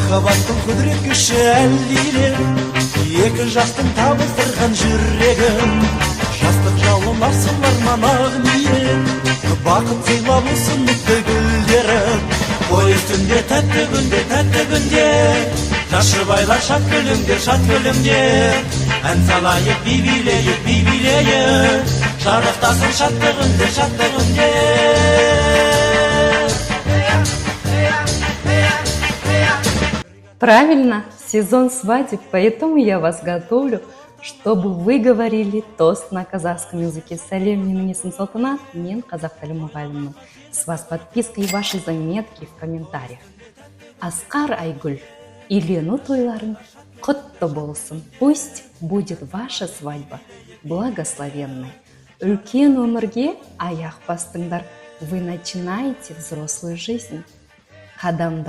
Махаббаттың құдірет күші әлдилеп, екі жастың табыстырған жүрегін. Жастық жалын, асыл арман, ақ ниет, бақыт сыйлап ұсыныпты гүлдерін. Той үстінде, тәтті күнде, тәтті күнде, жас жұбайлар, шат күліңдер, шат күліңдер. Ән салайық, би билейік, би билейік, шарықтасын шаттық үндер, шаттық үндер. Правильно, сезон свадеб, поэтому я вас готовлю, чтобы вы говорили тост на казахском языке. Сәлем, менің есімім Салтанат, мен қазақ тілі мұғалімімін. С вас подписка и ваши заметки в комментариях. Асқар, Айгүл, үйлену тойларың құтты болсын. Пусть будет ваша свадьба благословенной. Үлкен өмірге аяқ бастыңдар. Вы начинаете взрослую жизнь. Қадамдарың